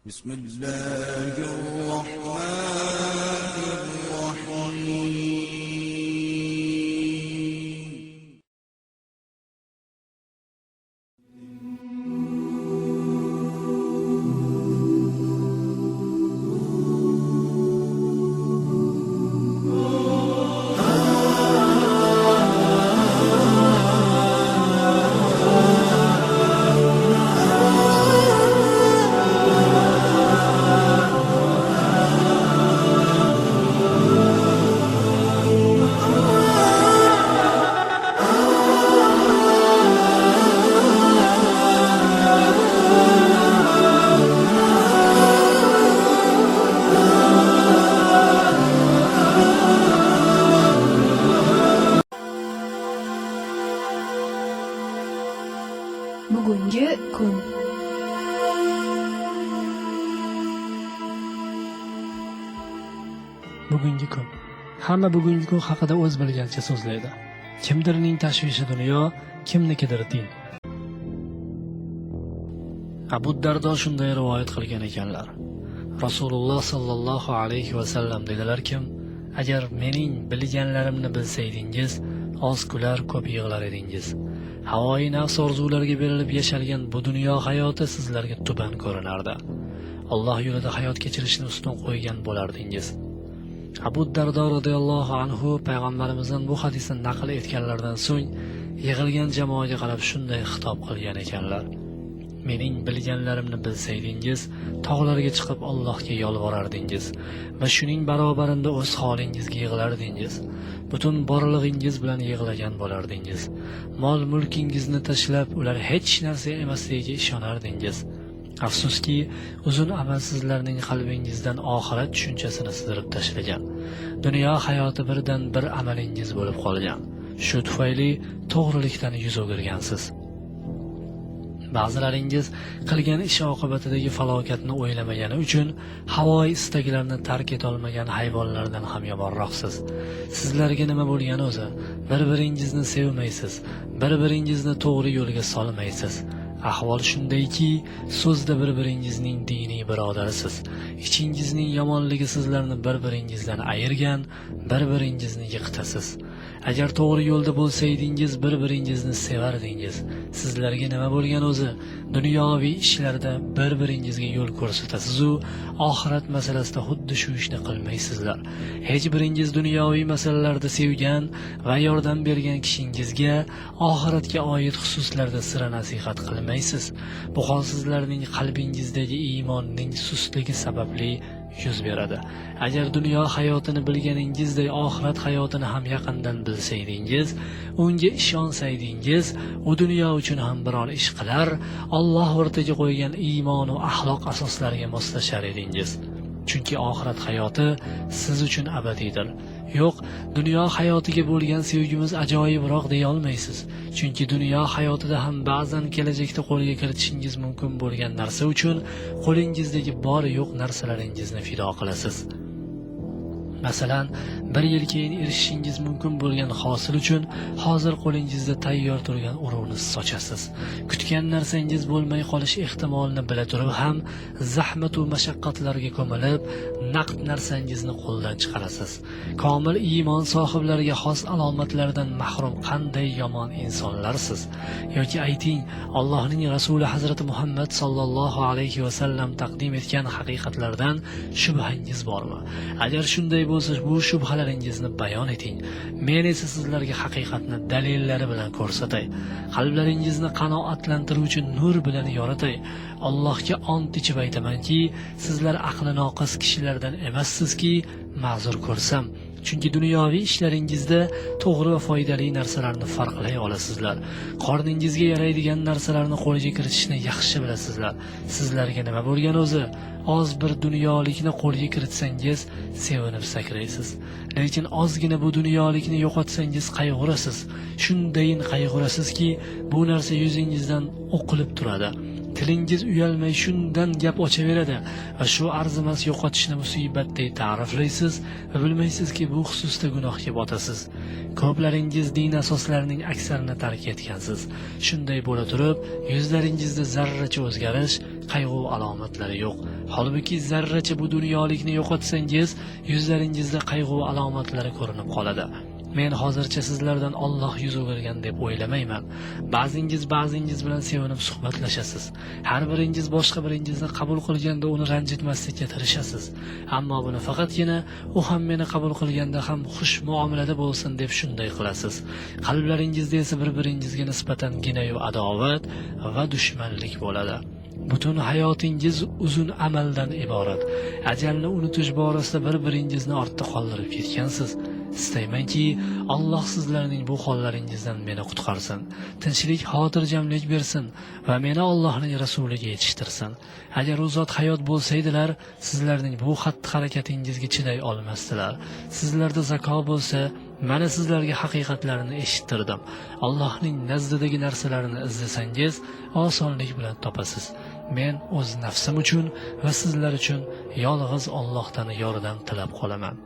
بسم الله الرحمن الرحيم. Bugungi kun. Bugungi kun. Hamma bugungi kun haqida o'z bilgancha so'zlaydi. Kimdirning tashvishi dunyo, kimnikidir din. Abu Dardo shunday rivoyat qilgan ekanlar. Rasululloh sallallohu alayhi va sallam dedilarkim, agar mening bilganlarimni bilsaydingiz, oz kular, ko'p yig'lar edingiz. Havoyi nafs orzularga berilib yashalgan bu dunyo hayoti sizlarga tuban ko'rinardi. Alloh yo'lida hayot kechirishni ustun qo'ygan bo'lardingiz. Abu Dardo radhiyallohu anhu payg'ambarimizdan bu hadisni naql etganlaridan so'ng yig'ilgan jamoaga qarab shunday xitob qilgan ekanlar. Mening bilganlarimni bilsaydingiz, tog'larga chiqib Allohga yolvorardingiz va shuning barobarinda o'z holingizga yig'lardingiz. Butun borlig'ingiz bilan yig'lagan bo'lardingiz. Mol mulkingizni tashlab, ular hech narsa emasligiga ishonardingiz. Afsuski, uzun amal sizlarning qalbingizdan oxirat tushunchasini sidirib tashlagan. Dunyo hayoti birdan bir amalingiz bo'lib qolgan. Shu tufayli to'g'rilikdan yuz o'girgansiz. Ba'zilaringiz qilgan ishi oqibatidagi falokatni o'ylamagani uchun havoyi istaklarni tark eta olmagan hayvonlardan ham yomonroqsiz. Sizlarga nima bo'lgan o'zi? Bir-biringizni sevmaysiz, bir-biringizni to'g'ri yo'lga solmaysiz. Ahvol shundayki, so'zda bir-biringizning diniy birodarisiz. Ichingizning yomonligi sizlarni bir-biringizdan ayirgan, bir-biringizni yiqitasiz. Agar to'g'ri yo'lda bo'lsaydingiz, bir-biringizni sevardingiz. Sizlarga nima bo'lgan o'zi? Dunyoviy ishlarda bir-biringizga yo'l ko'rsatasiz-u, oxirat masalasida xuddi shu ishni qilmaysizlar. Hech biringiz dunyoviy masalalarda sevgan va yordam bergan kishingizga oxiratga oid xususlarda sira nasihat qilmaysiz. Bu hol sizlarning qalbingizdagi iymonning sustligi sababli yuz beradi. Agar dunyo hayotini bilganingizday oxirat hayotini ham yaqindan bilsaydingiz, unga ishonsaydingiz, u dunyo uchun ham biror ish qilar, Alloh o'rtaga qo'ygan iymon va axloq asoslariga moslashar edingiz. Chunki oxirat hayoti siz uchun abadiydir. Yo'q, dunyo hayotiga bo'lgan sevgimiz ajoyibroq deya olmaysiz. Chunki dunyo hayotida ham ba'zan kelajakda qo'lga kiritishingiz mumkin bo'lgan narsa uchun qo'lingizdagi bor yo'q narsalaringizni fido qilasiz. Masalan, bir yil keyin erishishingiz mumkin bo'lgan hosil uchun hozir qo'lingizda tayyor turgan urug'ni sochasiz. Kutgan narsangiz bo'lmay qolish ehtimolini bila turib ham zahmat va mashaqqatlarga ko'milib, naqd narsangizni qo'ldan chiqarasiz. Komil iymon sohiblariga xos alomatlardan mahrum qanday yomon insonlarsiz? Yoki ayting, Allohning rasuli Hazrati Muhammad sallallohu alayhi va sallam taqdim etgan haqiqatlardan shubhangiz bormi? Agar shunday bo'lsa, bu shubhalaringizni bayon eting. Men esa sizlarga haqiqatni dalillari bilan ko'rsatay. Qalblaringizni qanoatlantiruvchi nur bilan yoritay. Allohga ont ichib aytamanki, sizlar aqli noqis kishilardan emassizki, ma'zur ko'rsam. Chunki dunyoviy ishlaringizda to'g'ri va foydali narsalarni farqlay olasizlar. Qorningizga yaraydigan narsalarni qo'lga kiritishni yaxshi bilasizlar. Sizlarga nima bo'lgan o'zi? Oz bir dunyolikni qo'lga kiritsangiz, sevinib sakraysiz. Lekin ozgina bu dunyolikni yo'qotsangiz qayg'urasiz. Shundayin qayg'urasizki, bu narsa yuzingizdan o'qilib turadi. Tilingiz uyalmay shundan gap ochaveradi va shu arzimas yo'qotishni musibatday ta'riflaysiz va bilmaysizki, bu xususda gunohga botasiz. Ko'plaringiz din asoslarining aksarini tark etgansiz. Shunday bo'la turib, yuzlaringizda zarracha o'zgarish, qayg'u alomatlari yo'q. Holbuki zarracha bu dunyolikni yo'qotsangiz, yuzlaringizda qayg'u alomatlari ko'rinib qoladi. Men hozircha sizlardan Alloh yuz o'girgan deb o'ylamayman. Ba'zingiz ba'zingiz bilan sevinib suhbatlashasiz. Har biringiz boshqa biringizni qabul qilganda uni ranjitmaslikka tirishasiz. Ammo buni faqatgina u ham meni qabul qilganda ham xush muomalada bo'lsin deb shunday qilasiz. Qalblaringizda esa bir-biringizga nisbatan ginayu adovat va dushmanlik bo'ladi. Butun hayotingiz uzun amaldan iborat. Ajalni unutish borasida bir-biringizni ortda qoldirib ketgansiz. Istaymanki, Alloh sizlarning bu hollaringizdan meni qutqarsin, tinchlik, xotirjamlik bersin va meni Allohning rasuliga yetishtirsin. Agar u zot hayot bo'lsaydilar, sizlarning bu xatti-harakatingizga chiday olmasdilar. Sizlarda zako bo'lsa, mana sizlarga haqiqatlarni eshittirdim. Allohning nazdidagi narsalarni izlasangiz, osonlik bilan topasiz. Men o'z nafsim uchun va sizlar uchun yolg'iz Allohdan yordam tilab qolaman.